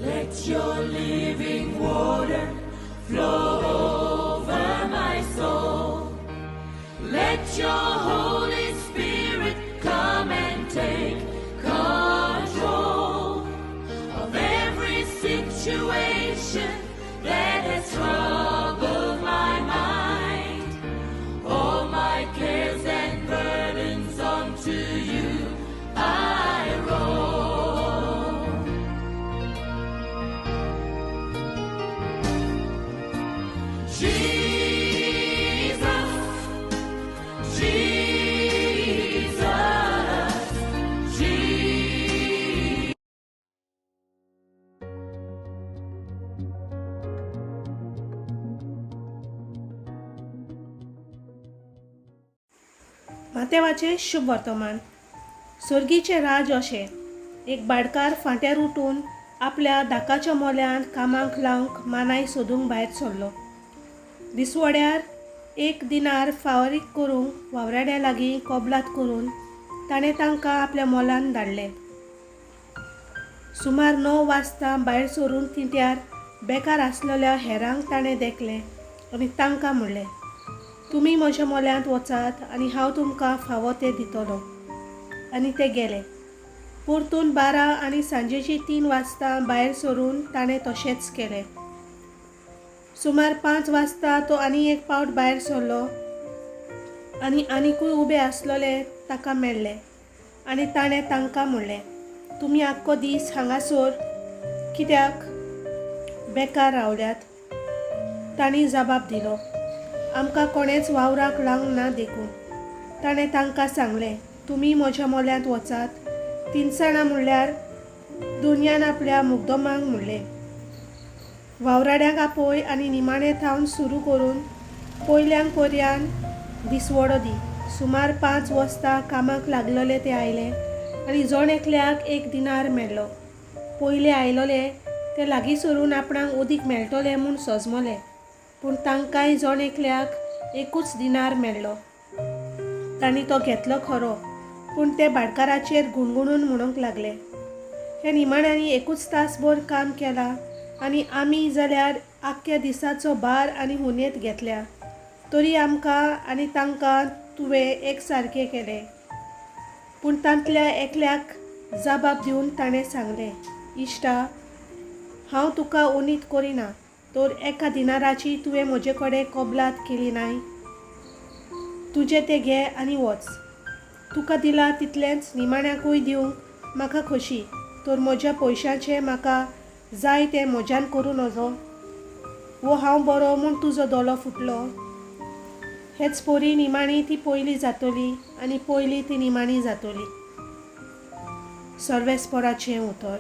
Let your living water flow over my soul. Let your Holy Spirit come and take control of every situation that has troubled my mind. All my cares and burdens onto you I roll. Jesus, Jesus, Jesus. मातेवाचें शुभ वर्तमान. सर्गीचें राज अशें, एक भाटकार फांट्यार उठून आपल्या दाकाच्या मोल्यांत कामाक लावंक मानाय सोदूंक भायर सरलो. दिसवड्यार एक दिनार फावरीक करूंक वावराड्या लागीं कबलात करून ताणें तांकां आपल्या मोलान धाडले. सुमार 9 वाजता भायर सरून तिंट्यार बेकार आसलेल्या हेरांक ताणें देखलें आनी तांकां म्हणलें, तुमी म्हज्या मोल्यांत वचात आनी हांव तुमकां फावो तें दितलो. आनी ते गेले. परतून 12 आनी सांजेची 3 वाजता भायर सरून ताणें तशेंच केलें. सुमार 5 वाजता तो आनी एक पावट भायर सरलो आनी आनिकूय उबे आसलेले ताका मेळ्ळे आनी ताणें तांकां म्हणलें, तुमी आख्खो दीस हांगासर कित्याक बेकार रावल्यात? तांणी जबाब दिलो, आमकां कोणेंच वावराक लावंक ना देखून. ताणें तांकां सांगलें, तुमी म्हज्या मोल्यांत वचात. तिनसाणां म्हणल्यार दुनियान आपल्या मुग्दमांक म्हणलें, वावराड्यांक आपय आनी निमाणें थावन सुरू करून पयल्यांक पर्यान दिसवडो दी. सुमार 5 वाजता कामाक लागलेले ते आयले आनी जण एकल्याक एक दिनार मेळ्ळो. पयले आयलोले ते लागीं सरून आपणाक उदीक मेळटलें म्हूण सजमले, पूण तांकांय जण एकल्याक एकूच दिनार मेळ्ळो. तांणी तो घेतलो खरो, पूण ते भाटकाराचेर गुणगुणून म्हणूंक लागले, ह्या निमाण्यांनी एकूच तासभर काम केलां आनी आमी जाल्यार आख्ख्या दिसाचो भार आनी हुनेत घेतल्या, तरी आमकां आनी तांकां तुवें एक सारकें केलें. पूण तांतल्या एकल्याक जबाब दिवन ताणें सांगलें, इश्टा, हांव तुका उनीत करिना, तर एका दिनाराची तुवें म्हजे कडेन कबलात केली नाय? तुजें तें घे आनी वच. तुका दिलां तितलेंच निमाण्याकूय दिवंक म्हाका खोशी, तर म्हज्या पयशांचें म्हाका जाय तें म्हज्यान करूं नजो? वो हांव बरो म्हूण तुजो दोलो फुटलो? हेच परी निमाणी ती पयली जातली आनी पयली ती निमाणी जातली. सर्वेस्पराचें उतर.